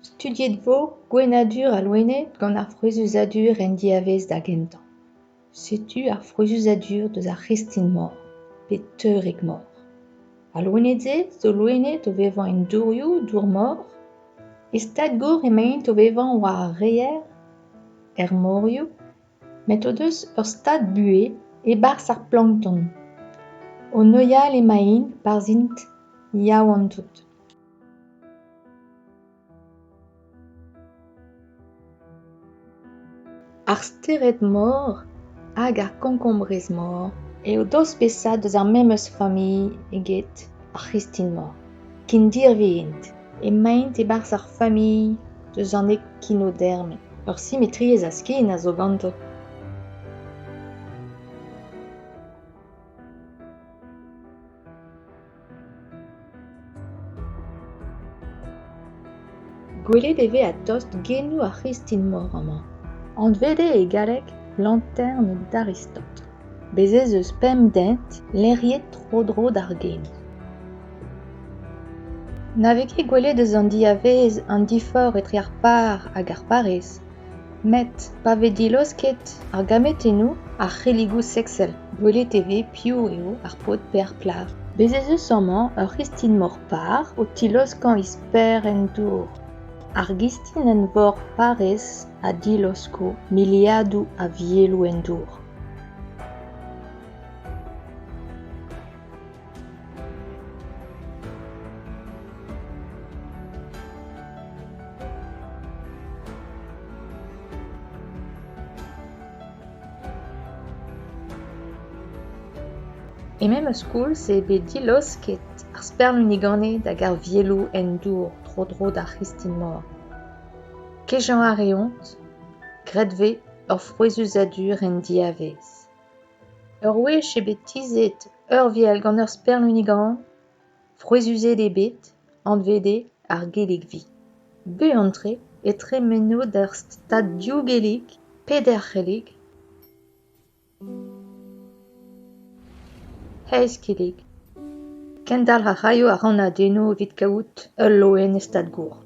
Studiet 'vo gouennadur al loened gant ar frouezhuzadur en diavaez da gentañ. Setu ar frouezhuzadur deus ar c'histin-mor, pe teurig-mor. Al loened-se zo loened o vevañ en dourioù, dour-mor. E stad gour emaint o vevañ war ar reier, er morioù, met o deus ur stad buhez e-barzh ar plankton. O neuial emaint pa'z int yaouank-tout. Ar stered-mor hag ar konkombrez-mor eo daou spesad eus ar memes familh eget ar c'histin-mor. Kendirvi int. Emaint e-barzh ar familh eus an ekinodermed. Ur simetriezh a-skin a zo ganto. Gwelet e vez a-dost genoù ar c'histin-mor amañ. Anvet eo e galleg lanterne d'Aristote. Bez' ez eus pemp dent lec'hiet tro-dro d'ar genoù. Na vez ket gwelet eus an diavaez an diforc'h etre ar par hag ar parez, met pa vez dilaosket ar gametennoù, ar c'helligoù seksel, gwelet e vez piv eo ar paotr pe ar plac'h. Bez' ez eus amañ ur c'histin-mor par o tilaoskañ e sper en dour. Ar gistinenn-vor parez a dilaosko miliadoù a vielloù en dour. E memes koulz eo bet dilaosket ar sperluniganed hag ar vielloù en dour tro-dro d'ar c'histin-mor. Kejañ a reont, graet 'vez ur frouezhuzadur en diavaez. Ur wech eo bet tizhet ur viell gant ur sperlunigan, frouezhuzet eo bet, anvet eo ar gellig-vi. Buan-tre e tremeno d'ar stad div gellig, peder c'hellig, eizh kellig. Kendalc'h a raio ar rannadennoù evit kaout ul loen e stad gour.